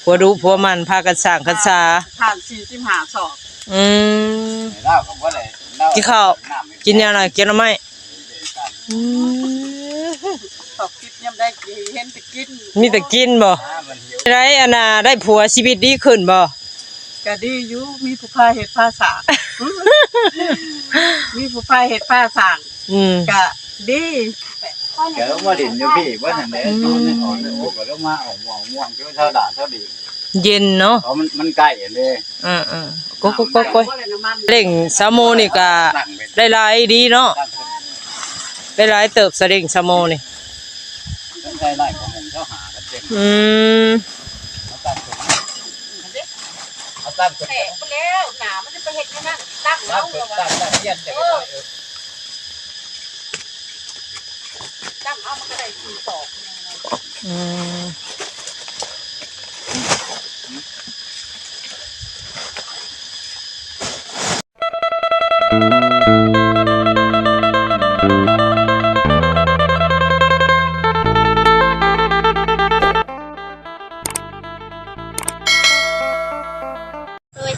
ຜົວດຸຜົວໝັ່ນ ພາກັນສ້າງກັນສາ. ທານສີ່ສິບຫ້າສອບ. ອືມ ໃຫ້ລາວກໍບໍ່ໄດ້ ລາວ ກິນເຂົ້າ ນ້ຳ ກິນຫຍັງລະ? ແກງໜໍ່ໄມ້. ອືມ ຊອບກິນ ຍາມໃດກໍເຫັນແຕ່ກິນ ມີແຕ່ກິນບໍ່? ໄດ້ອັນນ່າ ໄດ້ຜົວ ຊີວິດດີຂຶ້ນບໍ່? ກໍດີຢູ່ ມີຜູ້ພາເຮັດພາສ້າງ ມີຜູ້ພາເຮັດພາສ້າງ. ອືມ ກະດີ ກະລົງມາຫຼິ້ນຢູ່ພີ້ເບິດຫັ້ນແຫຼະ. ອືມ ນອນໃນຫ້ອງ ໂອ້ ກະລົງມາ ເອົາມ່ວງ ມ່ວງ ເຈົ້າດາ ເຈົ້າດີ ເຢັນເນາະ. ເພາະມັນ ມັນໃກ້ເດ້. ເອີໆ ໂກໂກໂກໂກ ເລັ່ງຊາໂມນີ້ກະໄດ້ຫຼາຍດີເນາະ ໄດ້ຫຼາຍເຕີບ ສະເລັ່ງຊາໂມນີ້. ມັນໄດ້ຫຼາຍກວ່າໝ່ອງເຈົ້າຫາກັນເຕັມ. ອືມ ເອົາຕັ້ງຂຶ້ນ ເອົາຕັ້ງຂຶ້ນ ແຕກໄປແລ້ວ ໜາມັນຈະໄປເຮັດແນວນັ້ນ ຕັ້ງເອົາ ຕັ້ງຂຶ້ນ ແລ້ວວ່າ ຕັ້ງ ຕັ້ງ ຮຽນຈັກໜ້ອຍ ເອີ ຕັ້ງເອົາ ມັນກໍໄດ້ສີ່ສອບ. ອືມ ໂດຍ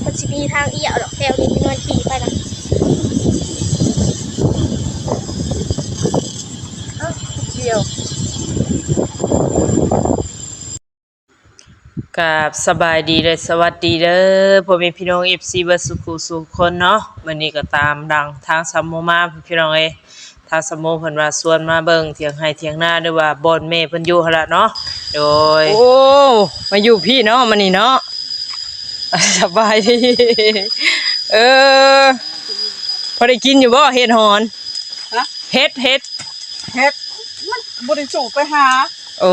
ມັນຊິມີທາງລ້ຽວດອກ ແຖວນີ້ ນວນຂີ່ໄປນະ. ອ້າວ ດຽວ ກາບສະບາຍດີ ແລະ ສະຫວັດດີເດີ ພໍ່ແມ່ພີ່ນ້ອງ ເອັຟຊີ ເບິດສູ່ຄູ່ສູ່ຄົນເນາະ. ມື້ນີ້ກໍຕາມຫຼັງທາງສາວໂມມາ ພີ່ນ້ອງເອີຍ. ທາງສາວໂມເພິ່ນວ່າຊວນມາເບິ່ງຖຽງໄຮ່ຖຽງນາ ຫຼືວ່າບ່ອນແມ່ເພິ່ນຢູ່ຫັ້ນລະເນາະ. ໂດຍ ໂອ້ ມາຢູ່ພີ້ເນາະ ມື້ນີ້ເນາະ. ສະບາຍດີ. ເອີ ພໍໄດ້ກິນຢູ່ບໍ່ເຫັດຫອນ? ຮະ? ເຫັດ ເຫັດ ເຫັດ ມັນບໍ່ໄດ້ສູ້ໄປຫາ. ໂອ້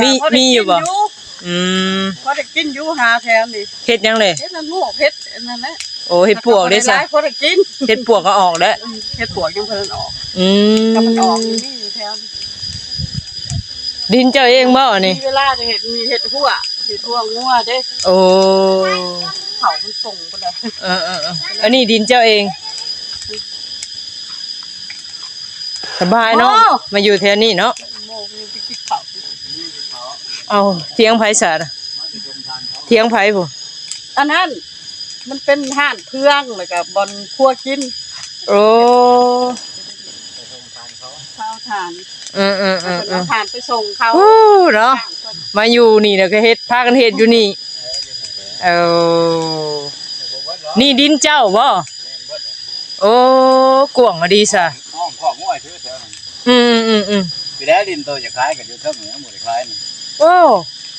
ມີ ກໍພໍໄດ້ ມີຢູ່ບໍ່? ກິນຢູ່. ອືມ ພໍໄດ້ກິນຢູ່ ຫາແຖວນີ້. ເຫັດຫຍັງເລີຍ? ເຫັດລະໂງກ ເຫັດອັນນັ້ນແຫຼະ. ໂອ້ ເຫັດປວກເດ້ຊະ? ບໍ່ໄດ້ຫຼາຍ ພໍໄດ້ກິນ. ເຫັດປວກກໍອອກແລ້ວ. ອືມ ເຫັດປວກຍັງບໍ່ທັນອອກ. ອືມ ຖ້າມັນອອກນີ້ມີຢູ່ແຖວນີ້. ດິນເຈົ້າເອງບໍ່ອັນນີ້? ມີເວລາຈະເຮັດ ມີເຮັດຮົ້ວ ເຮັດຮົ້ວງົວເດ້. ໂອ້ ເຂົາມັນປົງໄປແລ້ວ. ເອີໆໆ ອັນນີ້ດິນເຈົ້າເອງ. ສະບາຍເນາະ ໂອ້ ມາຢູ່ແຖວນີ້ເນາະ. ໂມງນີ້ໄປກິນເຂົ້າ. ເອົາ ຖຽງໃຜຊະນະ? ຖຽງໃຜພຸ້ນ? ອັນນັ້ນ ມັນເປັນຮ້ານເພື່ອງ ແລ້ວກໍບ່ອນຄົວກິນ. ໂອ້ ເຜົາຖ່ານ. ເອີໆໆໆ ເອົາຖ່ານໄປສົ່ງເຂົາ. ໂອ້ ເນາະ ມາຢູ່ນີ້ແລ້ວກໍເຮັດ ພາກັນເຮັດຢູ່ນີ້. ເອີ ນີ້ດິນເຈົ້າບໍ່? ແມ່ນເບິດ. ໂອ້ ກວ້າງອີ່ຫຼີຊະ. ອ້ອມຄອກງົວຊື່ແຖວນັ້ນ. ອືມໆໆ ປີແລ້ວດິນໂຕຈະຂາຍກໍຢູ່ເທິງນີ້ ບໍ່ໄດ້ຂາຍນີ້. ໂອ້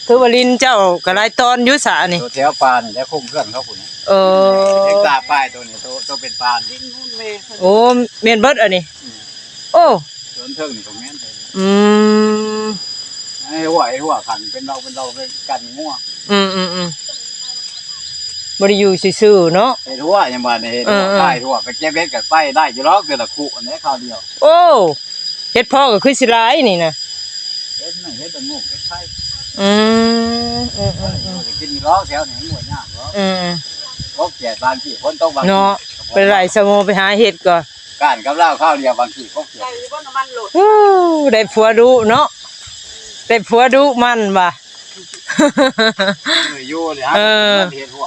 ຖືວ່າດິນເຈົ້າກໍຫຼາຍຕອນຢູ່ຊະນີ້. ໂຕແຖວປ່ານີ້ແຫຼະ ໂຄ້ງເຮືອນເຂົາພຸ້ນ. ເອີ ເຮັກຕາປາຍໂຕນີ້ ໂຕ ໂຕເປັນປ່ານີ້. ໂອ້ ແມ່ນເບິດອັນນີ້. ອືມ ໂອ້ ສວນເທິງນີ້ກໍແມ່ນ. ອືມ ໃຫ້ຫົວ ໃຫ້ຫົວຂັນເປັນດອກເປັນດອກເປັນກັນງົວ. ອືມໆໆ ບໍ່ໄດ້ຢູ່ຊື່ໆເນາະ. ເຮັດຮົ້ວຍັງບໍ່ໄດ້ເຮັດ. ເອີໆ ຂາຍຮົ້ວ ໄປເກັບເຫັດກໍໄປໄດ້ຢູ່ດອກ ເທື່ອລະຄຸອັນໃດຄາວດຽວ. ໂອ້ ເຫັດເຜາະກໍຄືຊິຫຼາຍນີ້ນະ. ເຮັດໜຶ່ງ ເຮັດລະໂງກ ເຮັດໄຂ່. ອືມ ອືມໆໆ ກິນຢູ່ດອກແຖວນີ້ ມັນບໍ່ຍາກດອກ. ອືມ ກົບຂຽດບາງທີຝົນຕົກບາງທີເນາະ. ໄປໄລ່ຊະໂມໄປຫາເຫັດກ່ອນ. ກ້ານກັບລາວຄາວດຽວ ບາງທີກົບຂຽດ. ໄດ້ຢູ່ບໍ່ນ້ຳມັນໂລດ? ໂອ້ ໄດ້ຜົວດຸເນາະ ໄດ້ຜົວດຸໝັ້ນວ່າ. ເອີ ຢູ່ເລີຍ. ເອີ ມັນເຮັດຫົວ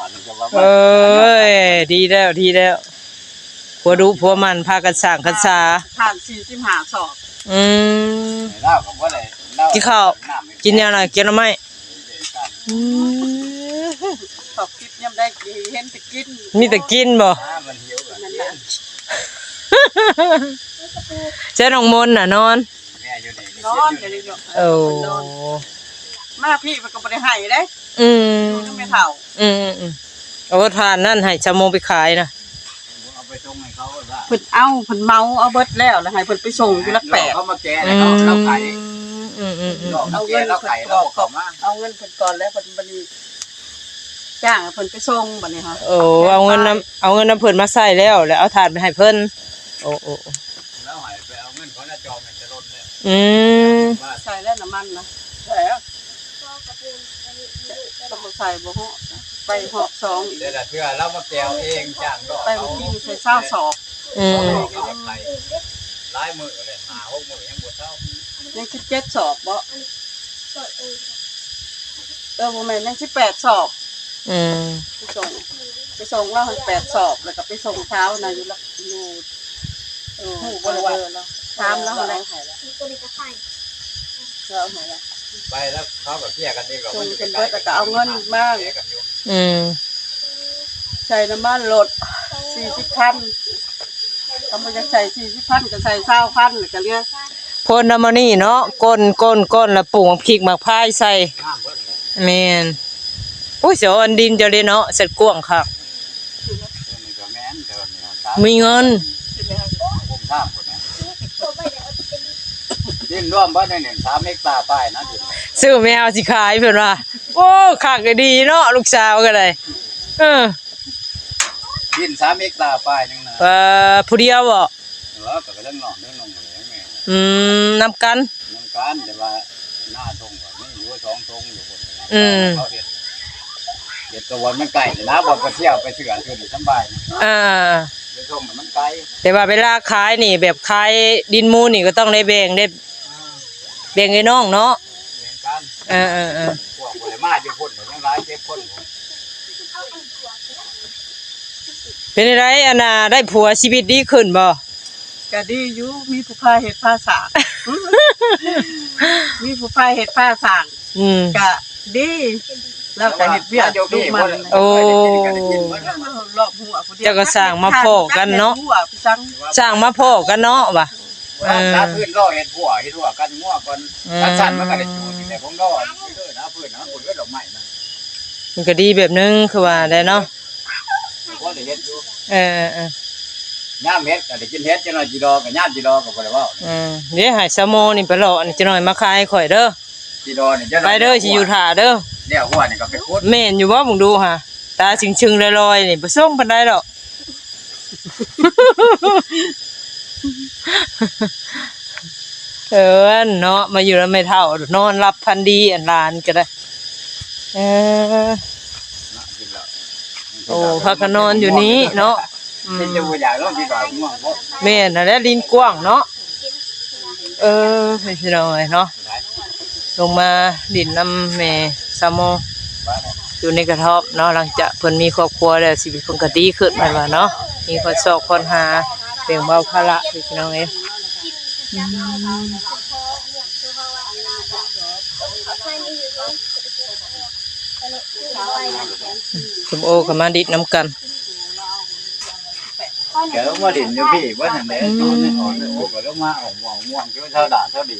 ເອີຍ ດີແລ້ວ ດີແລ້ວ ຜົວດຸຜົວໝັ້ນ ພາກັນສ້າງກັນສາ. ທານສີ່ສິບຫ້າສອບ. ອືມ ໃຫ້ລາວກໍບໍ່ໄດ້ ລາວ ກິນເຂົ້າ ນ້ຳ ກິນຫຍັງລະ? ແກງໜໍ່ໄມ້. ອືມ ຊອບກິນ ຍາມໃດກໍເຫັນແຕ່ກິນ ມີແຕ່ກິນບໍ່? ອ່າ ມັນຫິວກໍກິນ. ໃສນ້ອງມົນນະ ນອນ? ແມ່ຢູ່ນີ້ ນອນຢູ່ນີ້. ໂອ້ ມາພີ້ເພິ່ນກໍບໍ່ໄດ້ໃຫ້ເດ້. ອືມ ຢູ່ນຳແມ່ເຖົ້າ. ອືມໆໆ ເອົາຖ່ານນັ້ນໃຫ້ຊາວໂມໄປຂາຍນະ. ເອົາໄປສົ່ງໃຫ້ເຂົາວ່າ ເພິ່ນເອົາ ເພິ່ນເໝົາເອົາເບິດແລ້ວ ແລ້ວໃຫ້ເພິ່ນໄປສົ່ງຢູ່ຫຼັກແປດ. ເຂົາມາແກ່ໃຫ້ເຮົາ ເຮົາຂາຍ. ອືມໆໆ ເອົາເງິນເພິ່ນກ່ອນ ເອົາເງິນເພິ່ນກ່ອນ ແລ້ວເພິ່ນ ບັດນີ້ຈ້າງໃຫ້ເພິ່ນໄປສົ່ງ ບັດນີ້ເຮົາ. ໂອ້ ເອົາເງິນນຳ ເອົາເງິນນຳເພິ່ນມາໃຊ້ແລ້ວ ແລ້ວເອົາຖ່ານໄປໃຫ້ເພິ່ນ. ໂອ້ໆໆ ແລ້ວໃຫ້ໄປເອົາເງິນຂອງນາຈອມໃຫ້ຈະລົນແລ້ວ. ອືມ ໃສ່ແລ້ວນ້ຳມັນນະ ໃສ່ແລ້ວ. ກໍບໍ່ໃສ່ບໍ່ເຫາະ ໄປຮອບສອງອີກ. ແຕ່ລະເທື່ອລາວມາແກ່ວເອງ ຈ້າງດອກ ໄປມື້ກີ້ໃສ່ຊາວສອບ. ອືມ ເອົາໄປ. ຫຼາຍມື້ແລ້ວ ຫ້າຫົກມື້ຍັງບໍ່ເຊົາ. ຍັງສິບເຈັດສອບບໍ່? ເອີ ບໍ່ແມ່ນ ຍັງສິບແປດສອບ. ອືມ ໄປສົ່ງ ໄປສົ່ງລາວຫັ້ນແປດສອບ ແລ້ວກໍໄປສົ່ງຊາວນະ ຢູ່ລະ ຢູ່ ເອີ ຮູ້ບໍ່ລະວ່າ ເອີ ລາວ ຖາມລາວຫັ້ນແຫຼະ. ໄປແລ້ວເຂົາກໍເຄຍກັນເອງດອກ. ສົ່ງເປັນເບິດແລ້ວກໍເອົາເງິນມາ. ອືມ ໃສ່ນ້ຳມັນລົດສີ່ສິບພັນ ຄັນບໍ່ຢາກໃສ່ສີ່ສິບພັນ ກໍໃສ່ຊາວພັນ ແລ້ວກໍເຫຼືອ ໂພນນຳມື້ນີ້ເນາະ ກົ້ນໆໆ ແລ້ວປູກໝາກພິກໝາກພາຍໃສ່. ແມ່ນ. ໂອ້ຍ ສະອອນດິນເຈົ້າເດ້ເນາະ ສັດກວ້າງຄັກ. ມີເງິນ ຄຸ້ມຄ່າພຸ້ນນະ. ດິນລວມເບິດໃນນີ້ ສາມເຮັກຕາປາຍນະດິນ. ຊື້ແມວຊິຂາຍເພິ່ນວ່າ. ໂອ້ ຄັກອີ່ຫຼີເນາະ ລູກສາວກໍໄດ້. ເອີ ດິນສາມເຮັກຕາປາຍໜຶ່ງນະ. ເອີ ຜູ້ດຽວບໍ? ເອີ ກໍເລື່ອງນ້ອງເລື່ອງນ້ອງແຫຼະແມ່. ອືມ ນຳກັນ ນຳກັນ ແຕ່ວ່າໜ້າທົ່ງກໍມີຢູ່ສອງທົ່ງຢູ່ພຸ້ນ. ອືມ ເຂົາເຮັດ ເຮັດກະບ່ອນມັນໃກ້ນະ ບ່ອນເຂົາສຽວໄປເຊື່ອຄືນສຳບາຍນະ. ອ່າ ຢູ່ທົ່ງມັນໄກ ແຕ່ວ່າເວລາຂາຍນີ້ ແບບຂາຍດິນມູນນີ້ ກໍຕ້ອງໄດ້ແບ່ງ ໄດ້ ອ່າ ແບ່ງໃຫ້ນ້ອງເນາະ. ແບ່ງກັນ. ເອີໆໆ ພວກບໍ່ໄດ້ມາຢູ່ພຸ້ນກໍຍັງຫຼາຍ ເຈັດຄົນ. ເປັນຈັ່ງໃດ ອັນນ່າ ໄດ້ຜົວ ຊີວິດດີຂຶ້ນບໍ່? ກະດີຢູ່ ມີຜູ້ພາເຮັດພາສ້າງ ມີຜູ້ພາເຮັດພາສ້າງ. ອືມ ກະດີ ລາວກະເຮັດວຽກດຸໝັ່ນ. ໂອ້ ລອບຫົວຜູ້ດຽວ ເຈົ້າກໍສ້າງມາພໍ້ກັນເນາະ ສ້າງມາພໍ້ກັນເນາະວ່າ. ເອີ ຕາພື້ນລໍເຮັດຫົວ ເຮັດຫົວກັນງົວກ່ອນ. ອືມ ຄັນຊັ້ນມັນກໍໄດ້ຈູດຢູ່ແຫຼະ ຜົມລໍ ເອີ ໜ້າພື້ນນະ ມັນບໍ່ເຮັດດອກໄມ້ນະ. ມັນກໍດີແບບໜຶ່ງ ຄືວ່າໄດ້ເນາະ. ພໍໄດ້ເຮັດຢູ່. ເອີໆໆ ຍາມເຮັດກໍໄດ້ກິນເຫັດ ຈັກໜ້ອຍຈີ່ດໍກໍ ຍາມຈີ່ດໍກໍບໍ່ໄດ້ເວົ້າ. ອືມ ເດ້ ໃຫ້ສາວໂມນີ້ໄປເລາະອັນນີ້ ຈັກໜ້ອຍມາຂາຍໃຫ້ຂ້ອຍເດີ. ຈີ່ດໍນີ້ ໄປເດີ ຊິຢູ່ຖ້າເດີ. ແລ້ວຫົວນີ້ກໍໄປຂຸດ. ແມ່ນຢູ່ບໍ່? ເບິ່ງດູຫາ ຕາຊຶງໆລອຍໆນີ້ ບໍ່ຊົງປານໃດດອກ. ເອີ ເນາະ ມາຢູ່ນຳແມ່ເຖົ້າ ນອນຫຼັບຝັນດີ ອັນຫຼານກໍໄດ້. ເອີ ໂອ້ ພາກັນນອນຢູ່ນີ້ເນາະ. ອືມ ແມ່ນຫັ້ນແຫຼະ ດິນກວ້າງເນາະ. ເອີ ພີ່ນ້ອງເອີຍເນາະ ລົງມາຫຼິ້ນນຳແມ່ສາວໂມ ຢູ່ໃນກະທອບເນາະ. ຫຼັງຈາກເພິ່ນມີຄອບຄົວແລ້ວ ຊີວິດເພິ່ນກໍດີຂຶ້ນ ເພິ່ນວ່າເນາະ ມີຄົນຊອກຄົນຫາ ແບ່ງເບົາພາລະ ພີ່ນ້ອງເອີຍ. ອືມ ສົມໂອກໍມາດິດນຳກັນ. ແກລົງມາຫຼິ້ນຢູ່ພີ້ເບິດຫັ້ນແຫຼະ. ອືມ ນອນໃນຫ້ອງໃນໂອກ ກໍລົງມາອອກມ່ວງໆ ຢູ່ແຖວດ່ານແຖວດີ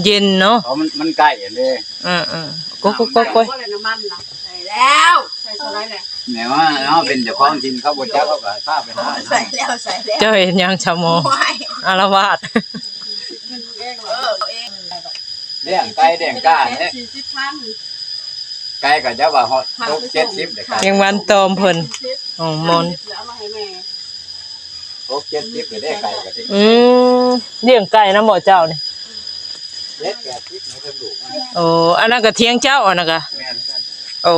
ເຢັນເນາະ. ເພາະມັນ ມັນໃກ້ຫັ້ນເດ້. ເອີໆ ໂກຍໆໆໆ ໃສ່ແລ້ວ ໃສ່ເທົ່າໃດແຫຼະ. ແມ່ນວ່າເຮົາເປັນເຈົ້າຂອງຖິ່ນ ເຂົາບໍ່ຈັກ ເຂົາກໍພາໄປຫາ. ໃສ່ແລ້ວ ໃສ່ແລ້ວ. ເຈົ້າເຮັດຫຍັງຊະໂມ? ໂອ້ຍ ອາລະວາດ. ເອີ ເອົາເອງ ລ້ຽງໄກ່ລ້ຽງກາແຫຼະ. ສີ່ສິບພັນ ໄກ່ກໍຈະວ່າຮອດຫົກເຈັດສິບເດ້. ຍັງວັນຕອມເພິ່ນ ຂອງມົນ ຫົກເຈັດສິບເດ້ໄກ່ກໍດີ. ອືມ ລ້ຽງໄກ່ນຳບໍ່ເຈົ້ານີ້? ເຈັດແປດສິບໃຫ້ເພິ່ນລູກມັນ. ໂອ້ ອັນນັ້ນກໍຖຽງເຈົ້າ ອັນນັ້ນກໍ. ແມ່ນ. ໂອ້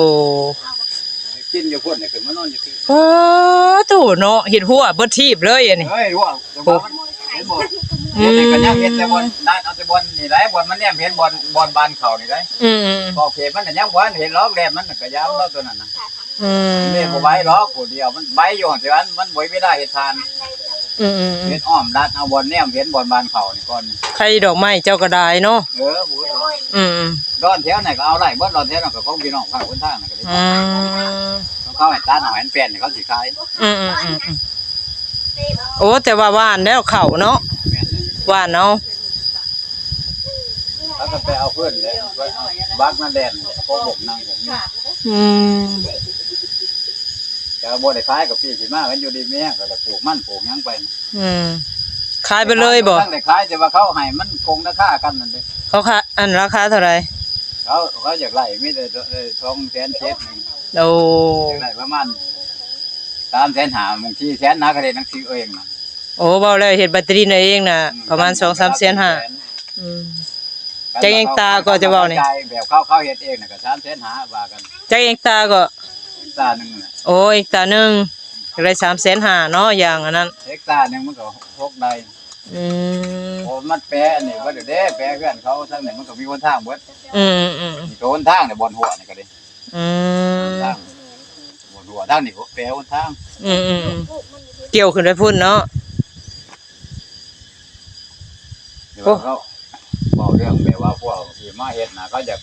ກິນຢູ່ພຸ້ນ ຂຶ້ນມານອນຢູ່ພີ້. ປາໂທ້ເນາະ ເຮັດຮົ້ວເບິດທີບເລີຍອັນນີ້. ເອີຍ ຮົ້ວ ແຕ່ວ່າມັນ ເຫັນບໍ່? ອືມ ເຮັດນີ້ກໍຍັງເຮັດແຕ່ບ່ອນ ນາດເອົາແຕ່ບ່ອນນີ້ໄດ໋ ບ່ອນມັນແນມເຫັນ ບ່ອນ ບ່ອນບານເຂົ້ານີ້ໄດ໋. ອືມໆ ຂອບເຂດມັນກໍຍັງບໍ່ທັນເຫັນຫຼອກ ແລມມັນກໍຍາມເນາະ ຕົວນັ້ນນະ. ອືມ ແມ່ນບໍ່ໄຫວດອກຜູ້ດຽວ ມັນໄຫວຢູ່ ແຕ່ວ່າມັນບໍ່ມີເວລາເຮັດທານ. ອືມໆໆ ເຮັດອ້ອມລັດເອົາ ບ່ອນແນມເຫັນ ບ່ອນບານເຂົ້ານີ້ກ່ອນ. ໄຂ່ດອກໄມ້ເຈົ້າກໍໄດ້ເນາະ. ເອີ ບໍ່ດອກ. ອືມໆ ດອນແຖວນັ້ນກໍເອົາໄດ້ເບິດ ດອນແຖວນັ້ນກໍຂອງພີ່ນ້ອງຂ້າງຫົນທາງນັ້ນກໍໄດ້. ອືມ ຂອງເຂົາໃຫ້ຕັດເອົາ ໃຫ້ແປນ ເຂົາຊິຂາຍ. ອືມໆໆໆ ໂອ້ ແຕ່ວ່າຫວ່ານແລ້ວເຂົ້າເນາະ. ແມ່ນແຫຼະ ຫວ່ານເອົາ. ເຂົາກໍໄປເອົາເພິ່ນແຫຼະ ໄປເອົາບັກນັ້ນແລ່ນ ພໍບົກນັ່ງ. ອືມ ແຕ່ວ່າບໍ່ໄດ້ຂາຍ ກໍປີຊິມາກັນຢູ່ດີມີແຮງ ກໍໄດ້ປູກມັນປູກຫຍັງໄປ. ອືມ ຂາຍໄປເລີຍບໍ່? ບໍ່ທັນໄດ້ຂາຍ ແຕ່ວ່າເຂົາໃຫ້ມັນຄົງລາຄາກັນນັ້ນເດ້. ເຂົາຂາຍ ອັນລາຄາເທົ່າໃດ? ເຂົາ ເຂົາຢາກໄດ້ມີແຕ່ ເອີ ສອງແສນເຈັດ. ໂອ້ ຢາກໄດ້ປະມານສາມແສນຫ້າ ບາງທີແສນນະ ກໍໄດ້ໜັງສືເອົາເອງນະ. ໂອ້ ເວົ້າແລ້ວເຮັດໃບຕາດິນເອົາເອງນະ. ອືມ ປະມານສອງສາມແສນຫ້າ. ອືມ ຈັກເຮັກຕາກໍຈະເວົ້ານີ້? ແບບເຂົາ ເຂົາເຮັດເອງນະກໍສາມແສນຫ້າວ່າກັນ. ຈັກເຮັກຕາກໍ? ເຮັກຕາໜຶ່ງນະ. ໂອ້ ເຮັກຕາໜຶ່ງ ຢາກໄດ້ສາມແສນຫ້າເນາະ ຢ່າງອັນນັ້ນ. ເຮັກຕາໜຶ່ງມັນກໍຫົກໄຮ່. ອືມ ໂອ້ ມັນແປອັນນີ້ເບິດເດ້ ແປເຮືອນເຂົາທາງນີ້ມັນກໍມີຫົນທາງເບິດ. ອືມໆ ນີ້ກໍຫົນທາງນີ້ ບ່ອນຮົ່ວນີ້ກໍດີ. ອືມ ທາງບ່ອນຮົ່ວທາງນີ້ ແປຫົນທາງ. ອືມໆໆ ກ່ຽວຂຶ້ນໄປພຸ້ນເນາະ. ແຕ່ວ່າເຂົາເວົ້າເລື່ອງແບບວ່າພວກທີ່ມາເຮັດນະ ເຂົາຢາກ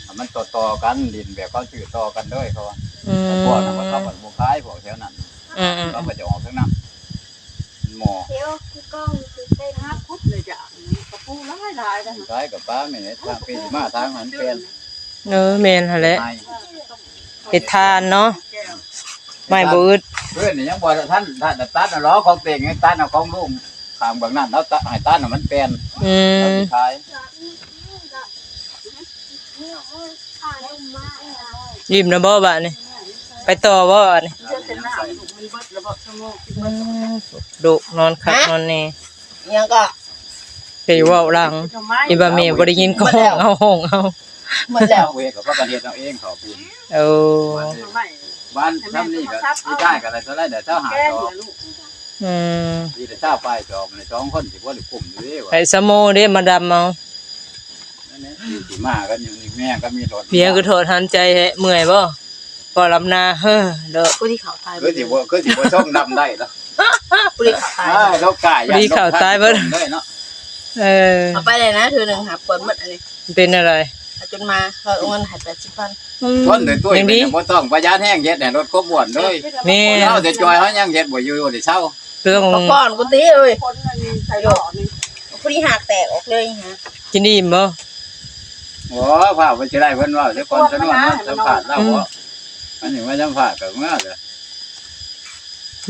ໃຫ້ມັນຕໍ່ໆກັນ ດິນແບບເຂົາຊື້ຕໍ່ກັນເລີຍ ເຂົາວ່າ. ອືມ ແຕ່ພວກນັ້ນເຂົາບໍ່ຂາຍ ພວກແຖວນັ້ນ. ອືມໆ ເຂົາກໍຈະອອກທາງນັ້ນ ໝໍ້ ຫາຂຸດເລີຍຈ້າ ກະປູຫຼາຍໆ ຂາຍກະປາແມ່ນທາງປີມາທາງຫັ້ນແມ່ນ. ເອີ ແມ່ນຫັ້ນແຫຼະ ເຮັດທານເນາະ ໄມ້ບໍ່ອຶດ. ເພິ່ນນີ້ຍັງບໍ່ທັນ ທັນຕັດເອົາຫຼໍ ຂອງເຕັງຕັດເອົາ ຂອງລຸງຂ້າງເບື້ອງນັ້ນ ລາວຕັດໃຫ້ ຕັດໃຫ້ມັນແປນ. ອືມ ລາວຊິຂາຍ. ອີ່ມແລ້ວບໍ່ບາດນີ້ ໄປຕໍ່ບໍ່ບາດນີ້? ອືມ ລູກນອນຄັກນອນແນ່. ຫຍັງກໍ ໄປເວົ້າຫຼັງ ອີ່ບ່າແມ່ບໍ່ໄດ້ຍິນກໍຮ້ອງເອົາ ຮ້ອງເອົາ. ໝົດແລ້ວ ເຮັດກໍພາກັນເຮັດເອົາເອງເຂົາພຸ້ນ. ໂອ້ ບ້ານຊ່ຳນີ້ກໍ ປີກາຍກໍໄດ້ເທົ່າໃດ ໄດ້ຊາວຫ້າດອກ. ອືມ ປີລະຊາວປາຍດອກ ສອງຄົນຊິບໍ່ໄດ້ກຸ້ມຢູ່ເດ້. ໃຫ້ສະໂມເດ້ມາດຳເອົາ. ນັ້ນແຫຼະ ຊິມາກັນຢູ່ນີ້ ແມ່ກໍມີລົດ ເພຍຄືຖອນຫາຍໃຈແທ້ ເມື່ອຍບໍ່? ພໍລຳນາເຮີເດີ ຜູ້ທີ່ເຂົ້າຕາຍ ຄືຊິບໍ່ ຄືຊິບໍ່ຊົງດຳໄດ້ເນາະ. ຜູ້ທີ່ເຂົ້າຕາຍ ອ້າວ ເຂົາກ້າ ຜູ້ທີ່ເຂົ້າຕາຍເບິດເລີຍເນາະ. ເອີ ເອົາໄປໄດ້ນະ ເທື່ອໜຶ່ງຫາປວດໝົດອັນນີ້. ເປັນອະໄລ? ເອົາຈົນມາ ເຂົາເອົາເງິນໃຫ້ແປດສິບພັນ. ອືມ ຄົນໂດຍຕົວເປັນຫຍັງບໍ່ຕ້ອງໄປຢາດແຮງເຮັດໃຫ້ລົດຄວາມອ້ວນເລີຍ. ແມ່ນ ເຮົາແຕ່ຈ່ອຍ ເຮົາຍັງເຮັດບໍ່ຢູ່ໄດ້ເຊົາ. ເລື່ອງ ປະກອນກູຕິເອີຍ ຄົນອັນນີ້ໃສ່ຫຼໍ່ນີ້ ຜູ້ທີ່ຫາກແຕກອອກເລີຍຫາ. ກິນອີ່ມບໍ່? ໂອ້ ພາບມັນຊິໄດ້ ເພິ່ນເວົ້າຊະກ່ອນ ຊະນວນມາສຳພາດລາວເນາະ. ອືມ ອັນນີ້ມາສຳພາດກໍເມືອເດີ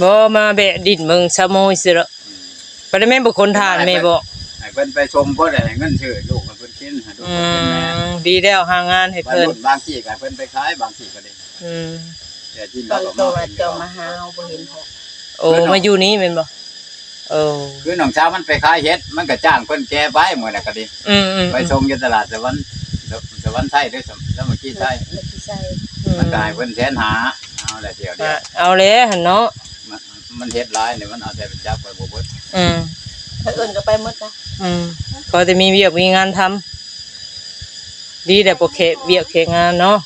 ບໍ່ ມາແບະດິນເບິ່ງຊະໂມຍຊິເນາະ. ອືມ ບໍ່ໄດ້ແມ່ນບໍ່ຄົນທານແມ່ບໍ່ ໃຫ້ເພິ່ນໄປຊົມ ພໍໄດ້ໃຫ້ເງິນຊື້ລູກໃຫ້ເພິ່ນກິນ ໃຫ້ລູກເພິ່ນກິນແດ່. ອືມ ດີແລ້ວ ຫາງານໃຫ້ເພິ່ນ ບາງລຸ້ນບາງທີ່ກໍໃຫ້ເພິ່ນໄປຂາຍ ບາງທີ່ກໍໄດ້. ອືມ ແຕ່ທີ່ເຂົາກໍມາ ເຈົ້າມາຫາເຮົາບໍ່ເຫັນເຂົາ. ໂອ້ ມາຢູ່ນີ້ແມ່ນບໍ່? ເອີ ຄືນ້ອງສາວມັນໄປຂາຍເຫັດ ມັນກໍຈ້າງເພິ່ນແກ່ໄປ ມື້ນັ້ນກໍດີ. ອືມໆໆ ໄປສົ່ງຢູ່ຕະຫຼາດສະຫວັນ ສະຫວັນໄຊເດ້ ສາມັກຄີໄຊ ສາມັກຄີໄຊ. ອືມ ມັນກໍໃຫ້ເພິ່ນແສນຫ້າ ເອົາແຫຼະ ທ່ຽວດຽວ ເອົາແຫຼະຫັ້ນເນາະ. ມັນ ມັນເຫັດຫຼາຍນີ້ ມັນເອົາແຕ່ໄປຈັບໄປບໍ່ເບິດ. ອືມ ທາງອື່ນກໍໄປໝົດນະ. ອືມ ພໍແຕ່ມີວຽກມີງານທຳ ດີແລ້ວ ບໍ່ແຂກວຽກແຂກງານເນາະ.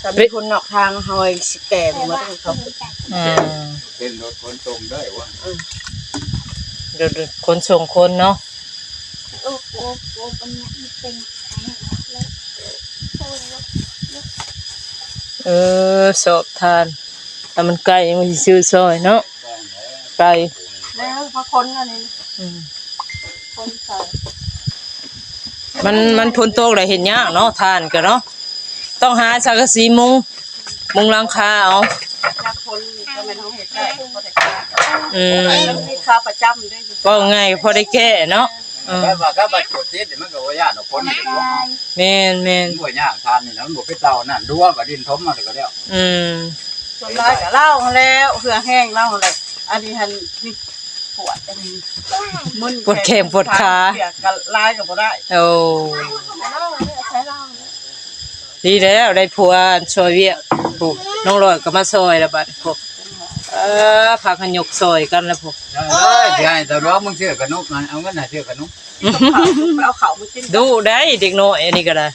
ຖ້າມີຄົນນອກທາງເຮົາຊິແກ່ໝົດເຂົາ. ອືມ ເປັນລົດຂົນສົ່ງໄດ້ວະ. ອືມ ລົດຂົນສົ່ງຄົນເນາະ. ເອີ ຊອບທານ ຖ້າມັນໄກມັນຊິຊື້ຊອຍເນາະ. ໄກ ແລ້ວມາຄົນອັນນີ້. ອືມ ຄົນໃສ່ ມັນ ມັນຝົນຕົກແລ້ວເຮັດຍາກເນາະ ຖ່ານກໍເນາະ ຕ້ອງຫາສັງກະສີມຸງ ມຸງຫຼັງຄາເອົາ. ຍາມຝົນກໍແມ່ນເຮົາເຮັດໄດ້ ພໍໄດ້ແກ້. ອືມ ມີຄາປະຈຳເດ້ ເວົ້າງ່າຍພໍໄດ້ແກ້ເນາະ. ເອີ ແບບວ່າກໍບັດກົດຕິດນີ້ ມັນກໍບໍ່ຢ້ານດອກ ຝົນມັນກໍຕົກ. ແມ່ນໆ ມັນບໍ່ຍາກ ຖ່ານນີ້ນະ ມັນບໍ່ຄືເຕົານັ້ນ ດັວກໍດິນຖົມມາແລ້ວກໍແລ້ວ. ອືມ ສ່ວນຫຼາຍກໍລາວຫັ້ນແຫຼະ ເຫື່ອແຮງລາວຫັ້ນແຫຼະ. ອັນນີ້ຫັ້ນ ນີ້ ປວດອັນນີ້ ມຶນ ປວດແຂ້ງປວດຂາ ເຫື່ອກໍຫຼາຍກໍບໍ່ໄດ້. ໂອ້ ດີແລ້ວ ໄດ້ຜົວຊ່ອຍວຽກ. ຜູ້ນ້ອງລອຍກໍມາຊ່ອຍແລ້ວບັດ ຜູ້ ເອີ ພາກັນຍົກຊ່ອຍກັນແລ້ວຜູ້. ເອີຍ ຊິໃຫ້ຕາຫຼວງມຶງຊື້ຂະໜົມ ເອົາເງິນໃຫ້ຊື້ຂະໜົມ ເອົາເຂົ້າມາກິນ. ດຸໄດ໋ເດັກນ້ອຍອັນນີ້ກໍໄດ້.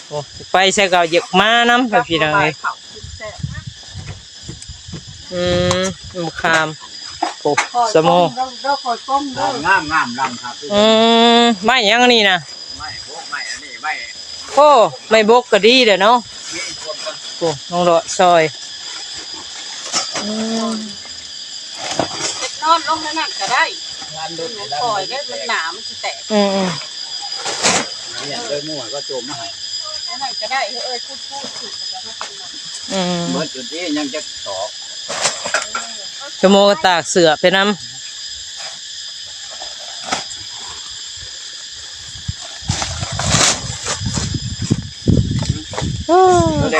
ໂອ້ ໄປໃສກໍຢາກມານຳ ພີ່ນ້ອງເອີຍ. ອືມ ມະຂາມ ໂອ້ ສະໂມ ງາມໆ ລຳຄັກ. ອືມ ໄມ້ຫຍັງອັນນີ້ນະ? ໄມ້ບົກ ໄມ້ອັນນີ້ ໄມ້ ໂອ້ ໄມ້ບົກກໍດີແຫຼະເນາະ. ໂອ້ ນ້ອງເລາະຊອຍ. ອືມ ນອນລົງໃນນັ້ນກໍໄດ້ ງານເດີ ມັນປ່ອຍເດ້ ມັນໜາ ມັນຊິແຕກ. ອືມໆ ເຮັດເລີຍ ໝູ່ກໍຈົ່ມມາໃຫ້ ໃນນັ້ນກໍໄດ້. ເອີຍ ຂຸດໆ ຂຸດແລ້ວກໍມາກິນ. ອືມ ເບິດຢູ່ທີ່ຍັງຈັກຕອກ. ສະໂມກໍຕາກເສື້ອໄປນຳ.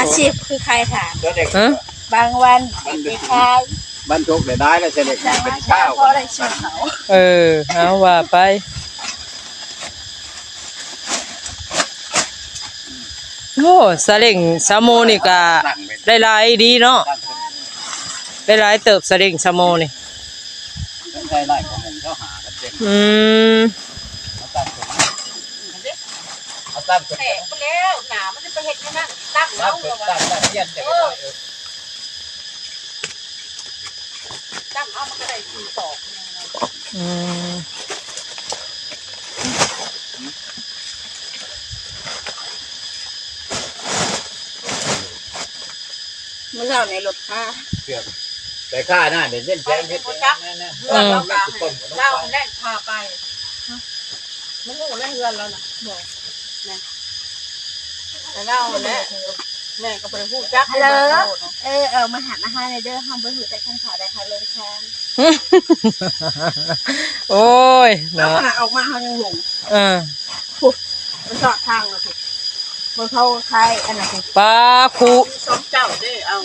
ອາຊີບຄືຂາຍຖ່ານ. ຮະ? ບາງວັນໄປຂາຍ ບັນທຸກໄດ້ຫຼາຍແລ້ວ ສະເລັກ ບາງວັນກໍພໍໄດ້ຊື້ເຂົ້າ. ເອີ ເອົາວ່າໄປ. ໂອ້ ສາເລັງຊາໂມນີ້ກະໄດ້ຫຼາຍດີເນາະ ໄດ້ຫຼາຍເຕີບ ສາເລັງຊາໂມນີ້. ອືມ ເອົາຕັ້ງຂຶ້ນ ເອົາຕັ້ງຂຶ້ນ ແຕກໄປແລ້ວ ໜາມັນຈະໄປເຮັດແນວນັ້ນ ຕັ້ງເອົາ ຕັ້ງຂຶ້ນ ແລ້ວວ່າ ຕັ້ງ ຕັ້ງ ຮຽນແຕ່ ເອີ ນ້ອຍ ເອີ ຕັ້ງເອົາ ມັນກໍໄດ້ສີ່ສອບ. ອືມ ມື້ເຊົ້ານີ້ລົດຄາ ເກືອບໄປຄາໜ້ານີ້ ເຢັນແສງເຮັດ ເອີ ເຮືອນເຮົາກະ ເຮົາແລ່ນພາໄປ ມັນຮູ້ແລ້ວເຮືອນລາວນະ ບໍ່ ແມ່ນ ແຕ່ລາວແຫຼະ ແມ່ກໍບໍ່ໄດ້ຮູ້ຈັກ ຮັລໂຫຼ ເອີ ເອີ ມາຫາ ມາຫາແດ່ເດີ ເຮົາບໍ່ຮູ້ຈັກທາງເຂົ້າໃດ ເຮົາຫຼົງທາງ ໂອ້ຍ ເນາະ ເຮົາຫາອອກມາເຮົາຍັງຫຼົງ ເອີ ພຸ້ນ ໄປຊອກທາງແລ້ວພຸ້ນ ເບິ່ງເຂົາຂາຍອັນນັ້ນພຸ້ນ ປາຄູ ມີສອງເຈົ້າເດ້ ເອົາ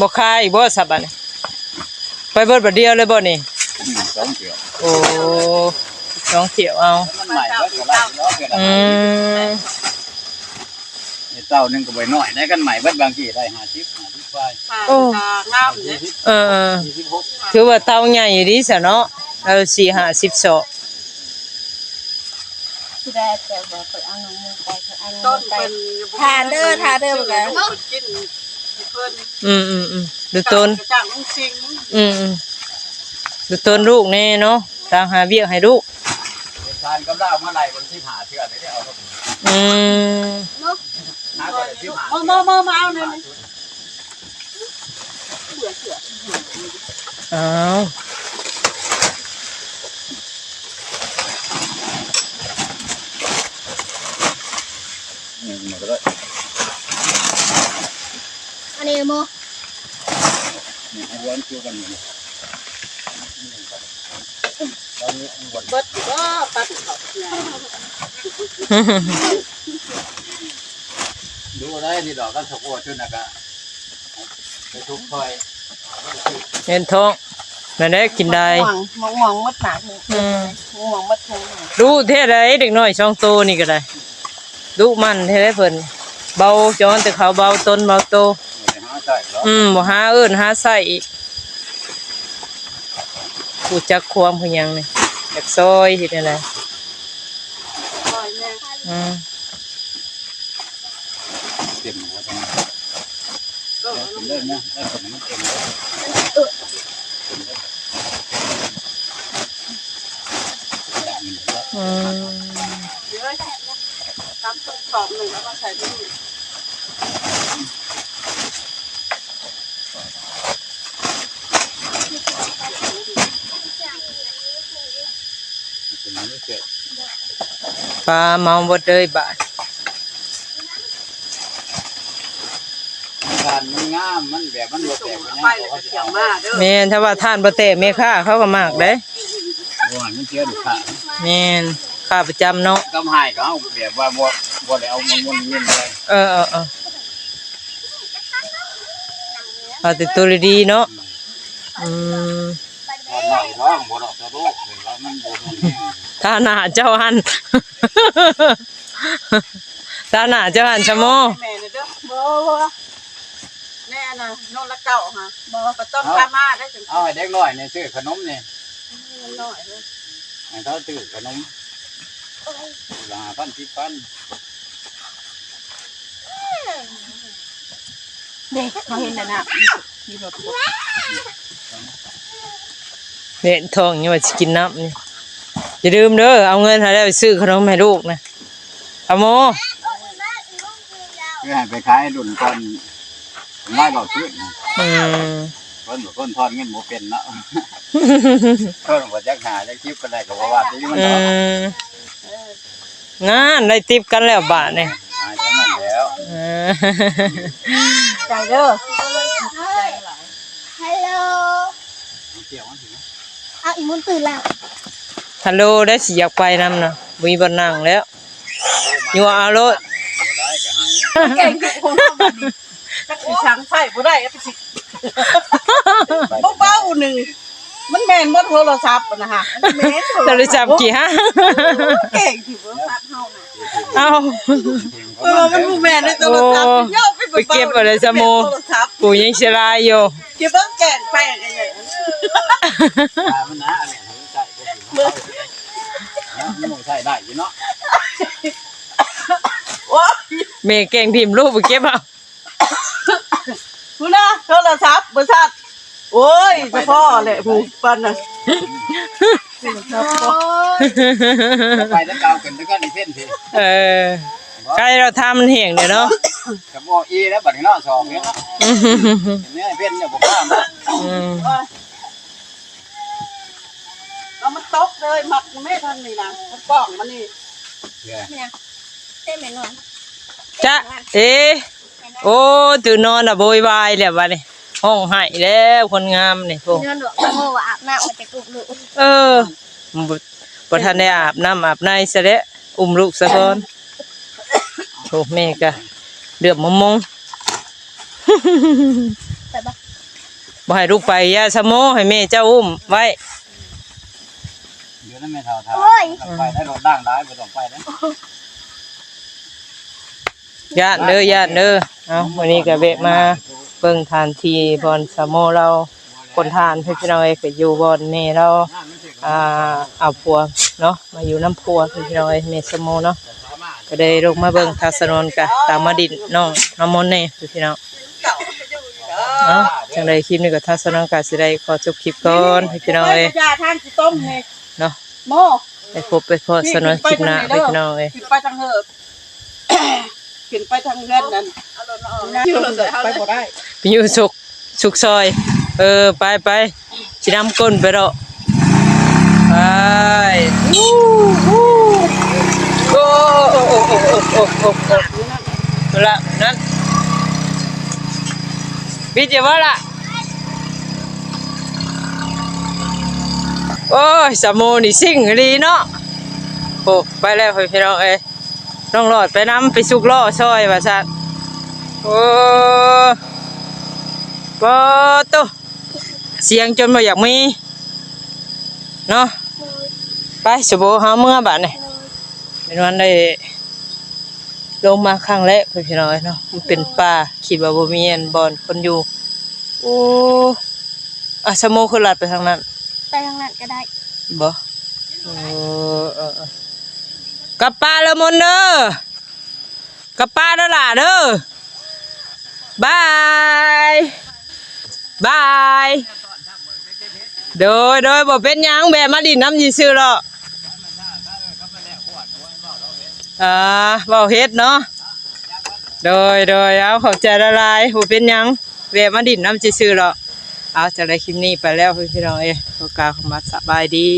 ບໍ່ຂາຍບໍ່ຊະບາດນີ້ ໄປເບິດບາດດຽວເລີຍບໍ່ນີ້? ອືມ ສອງຖ້ຽວ ໂອ້ ສອງຖ້ຽວເອົາ ມັນໃໝ່ເບິດກໍໄດ້ເນາະ ອືມ ເຕົາໜຶ່ງກໍບໍ່ນ້ອຍໄດ໋ ຄັນໃໝ່ເບິດບາງທີໄດ້ຫ້າສິບ ຫ້າສິບປາຍ ໂອ້ ງາມເດ້ ເອີ ສີ່ສິບຫົກ ຖືວ່າເຕົາໃຫຍ່ຢູ່ເດຊະເນາະ ເອີ ສີ່ຫ້າສິບສອບ ຊິໄດ້ແຕ່ວ່າໄປເອົານ້ຳມັນໄປ ໄປເອົານ້ຳມັນໄປ ຖ້າເດີ ຖ້າເດີ ເພິ່ນກິນ ເພິ່ນ ອືມໆໆ ດູຕົ້ນ ກະຈ້າງລຸງຊິງ ອືມໆ ດູຕົ້ນລູກແນ່ເນາະ ຕາມຫາວຽກໃຫ້ລູກ ເຮັດທານກັບລາວມາໄລ່ວັນສິບຫ້າເທື່ອໄດ້ເອົາລົງ ອືມ ເນາະ ຫາກໍໄດ້ສິບຫ້າ ມາ ມາ ມາ ມາເອົາແນ່ ເບື່ອເສືອ ອ້າວ ນີ້ມັນກໍໄດ້ ອັນນີ້ໝໍ ນີ້ເອົາວາງຄືກັນນີ້ ເບິດບໍ່ ປັດເຂົ້າ ດູໄດ້ນີ້ດອກ ຄັນສະໂພດຈຸນນະກະ ໄປທຸກຂ້ອຍ ເຫັນທ້ອງ ນັ້ນແຫຼະກິນໄດ້ ໝາກມ່ວງ ໝາກມ່ວງໝົດໝາກນີ້ ອືມ ໝາກມ່ວງໝົດເທິງ ດຸແທ້ໃດ ເດັກນ້ອຍສອງໂຕນີ້ກໍໄດ້ ດຸໝັ່ນແທ້ເພິ່ນ ເບົາ ຈອນແຕ່ເຂົາເບົາຕົນເບົາໂຕ ບໍ່ໄດ້ຫາໃຊ້ເນາະ ອືມ ບໍ່ຫາເອີ້ນຫາໃຊ້ອີກ ຮູ້ຈັກຄວາມຄືຫຍັງນີ້ ຢາກຊ່ອຍເຮັດແນວໃດ ຊ່ອຍແດ່ ອືມ. ເຕັມແລ້ວ ເອີ ເອົາເລີຍນະ ເອົາເຂົ້າໃຫ້ມັນເຕັມເລີຍ ອືມ ເດີ ຕຳເພີ່ມສອບໜຶ່ງ ເອົາມາໃສ່ນີ້. ປາເມົາເບິດເລີຍບາດ ທ່ານມັນງາມ ມັນແບບມັນບໍ່ແຕກ ມັນຍັງບໍ່ ແມ່ນ ຖ້າວ່າທ່ານບໍ່ແຕກ ແມ່ຄ້າເຂົາກໍມັກເດ້ ບໍ່ໃຫ້ມັນເສຍລູກຄ້າ ແມ່ນ ຄ້າປະຈຳເນາະ ກຳໄຫ້ກໍເຮົາແບບວ່າບໍ່ ບໍ່ໄດ້ເອົາມັນວົນວຽນໄປ ເອີໆໆ ເອົາແຕ່ໂຕດີໆເນາະ ອືມ ທ່າໜ້າເຈົ້າຫັ້ນ ທ່າໜ້າເຈົ້າຫັ້ນຊະໝໍ ແມ່ນເດີ ບໍ່ ບໍ່ ແນ່ນະ ໂລລະເກົ້າຫາ ບໍ່ ກໍຕ້ອງ ເອົາ ພາມາໄດ້ ເອົາໃຫ້ເດັກນ້ອຍນີ້ ຊື້ຂະໜົມນີ້ ເງິນນ້ອຍເດີ ໃຫ້ເຂົາຊື້ຂະໜົມ ໂອ້ຍ ລະຫ້າພັນ ສິບພັນ ເດ້ ເຮົາເຫັນແລ້ວນະ ມີລົດ ເດ້ ທ້ອງຍັງວ່າຊິກິນນ້ຳນີ້ ຢ່າລືມເດີ ເອົາເງິນຫັ້ນແລ້ວໄປຊື້ຂະໜົມໃຫ້ລູກນະ ອາໂມ ຄືໃຫ້ໄປຂາຍລຸ້ນກ່ອນ ຫຼາຍລໍບຄືນ ອືມ ເພິ່ນບໍ່ ເພິ່ນທອນເງິນບໍ່ເປັນເນາະ ເພິ່ນບໍ່ຈັກຫາຈັກສິບປານໃດກໍບໍ່ວ່າຕິມັນດອກ ອືມ ນັ້ນ ໄດ້ຕິບກັນແລ້ວບາດນີ້ ອາຍຈັ່ງນັ້ນແລ້ວ ເອີ ໃຈເດີ ຮັລໂຫຼ ເອົາອີ່ມຸນຕື່ນລະ ຮັລໂຫຼ ໄດ້ຊິຢາກໄປນຳນະ ບໍ່ມີບ່ອນນັ່ງແລ້ວ ຍົວເອົາໂລດ ແກງຢູ່ຂອງເຮົາບັດນີ້ ຈັກຊິສັງໃຊ້ບໍ່ໄດ້ ເອົາໄປຊິ ເບົາໆໜຶ່ງ ມັນແມ່ນໝົດໂທລະສັບນະຮະ ມັນແມ່ນໂທລະສັບ ໂທລະສັບກີ້ຮະ ແກງທີ່ໂທລະສັບເຮົານະ ເອົ້າ ເອີ ມັນບໍ່ແມ່ນໃນໂທລະສັບ ໂອ້ ເອົາໄປ ໄປເກັບເອົາໃນສະໂມ ໂທລະສັບ ປູຍັງສະລາຍຢູ່ ເກັບເບິ່ງແກງແປ້ງອັນນີ້ ມັນນະ ອັນນີ້ໃຊ້ ໄດ້ ໄດ້ຢູ່ເນາະ. ໂອ້ຍ ແມ່ແກ້ງຖິ້ມລູກໄປເກັບເອົາ. ພຸ້ນນະ ໂທລະສັບບໍ່ຊັດ. ໂອ້ຍ ສະເພາະແຫຼະ ຜູ້ປານນັ້ນ. ໂອ້ຍ ໄປແລ້ວເກົ່າຂຶ້ນແລ້ວກໍນີ້ເພັນຊິ. ເອີ ໃກ້ລະທາມັນແຫ້ງເດ້ເນາະ. ກະບໍ່ອີແລ້ວບັດນີ້ເນາະ ສອງນີ້ເນາະ. ເນຍເພັນເນຍບໍ່ງາມເນາະ. ອືມ ເອົາມັນຕົກເລີຍ ມັກແມ່ທາງນີ້ນະ ມັນກ້ອງມັນນີ້. ເອີ ແມ່ນຫຍັງ? ເຕັມແມ່ນວນ ຈະເອ. ໂອ້ ຕື່ນນອນລະໂວຍວາຍແລ້ວບັດນີ້ ຮ້ອງໄຫ້ແລ້ວຄົນງາມນີ້. ໂອ້ ນອນດວກ ໂອ້ ວ່າອາບນ້ຳ ມັນຈະປຸກລູກ. ເອີ ບໍ່ ບໍ່ທັນໄດ້ອາບນ້ຳອາບໃນຊະແຫຼະ ອຸ້ມລູກຊະກ່ອນ. ໂອ້ ແມ່ກະເຫຼືອບມົງໆ. ໄປບໍ່? ບໍ່ໃຫ້ລູກໄປ ຢ່າ ຊະໂມ ໃຫ້ແມ່ເຈົ້າອຸ້ມໄວ້. ດຽວນັ້ນແມ່ເຖົ້າຖ້າ ໂອ້ຍ ໄປໄດ້ ລົດລ້າງຫຼາຍ ບໍ່ຕ້ອງໄປເດ້. ຢ້ານເດີ ຢ້ານເດີ. ເອົາ ມື້ນີ້ກໍແວະມາເບິ່ງຖານທີ່ບ່ອນສາວໂມລາວຄົນທານ ພີ່ນ້ອງເອີຍ, ກໍຢູ່ບ່ອນແມ່ລາວ ອ່າ ເອົາຜົວເນາະ, ມາຢູ່ນຳຜົວ ພີ່ນ້ອງເອີຍ, ແມ່ສາວໂມເນາະ. ກໍໄດ້ລົງມາເບິ່ງ ທາງສະໜົນກະຕາມມາດິນນ້ອງນ້ຳມົນແດ່ ພີ່ນ້ອງ. ເອົາ ຈັ່ງໃດຄລິບນີ້ກໍ ທາງສະໜົນກະຊິໄດ້ຂໍຈົບຄລິບກ່ອນ ພີ່ນ້ອງເອີຍ ເນາະ. ໄປພົບໄປພໍ້ສະໜວນຄລິບໜ້າ ພີ່ນ້ອງເອີຍ. ຂຶ້ນໄປທາງເຮືອນ ຂຶ້ນໄປທາງເຮືອນນັ້ນ ໄປບໍ່ໄດ້ ໄປຢູ່ສຸກ ສຸກຊອຍ. ເອີ ໄປ ໄປ ຊິນຳກົ້ນໄປດອກ ໄປ. ໂອ້ ໂອ້ ໂອ້ ໂອ້ ໂອ້ ໂອ້ ໂອ້ ໂອ້ ພຸ້ນລະ ນັ້ນ ວິດຢູ່ບໍ່ລະ? ໂອ້ຍ ສາວໂມນີ້ຊິງອີ່ຫຼີເນາະ. ໂອ້ ໄປແລ້ວ ພີ່ນ້ອງເອີຍ, ນ້ອງຫຼອດໄປນຳ ໄປສຸກລໍ້ຊ່ອຍວ່າຊັ້ນ. ໂອ້ ປາໂຕ ສຽງຈົນບໍ່ຢາກມີເນາະ. ໂດຍ ໄປ ສາວໂມ ເຮົາເມືອບາດນີ້. ໂດຍ ເປັນວັນໄດ້ ລົງມາຄັ້ງແລກ ພີ່ນ້ອງເອີຍເນາະ, ມັນເປັນປ່າ ຄິດວ່າບໍ່ມີອັນບ່ອນຄົນຢູ່. ໂອ້ ອາ ສາວໂມ ຄືລັດໄປທາງນັ້ນ? ໄປທາງນັ້ນກໍໄດ້ບໍ່? ເອີ ເອີ ເອີ ກັບປ່າເດີມົນເດີ, ກັບປ່າເດີຫຼ້າເດີ. ບາຍ ບາຍ. ໂດຍ ໂດຍ ບໍ່ເປັນຫຍັງ ແວະມາຫຼິ້ນນຳຊື່ໆເນາະ. ອ່າ ເວົ້າເຮັດເນາະ. ໂດຍ ໂດຍ ເອົາ ຂອບໃຈຫຼາຍໆ ບໍ່ເປັນຫຍັງ ແວະມາຫຼິ້ນນຳຊື່ໆເນາະ. ເອົາ ຈັ່ງໃດຄລິບນີ້ໄປແລ້ວ ພີ່ນ້ອງເອີຍ, ຂໍກ່າວຄຳວ່າສະບາຍດີ.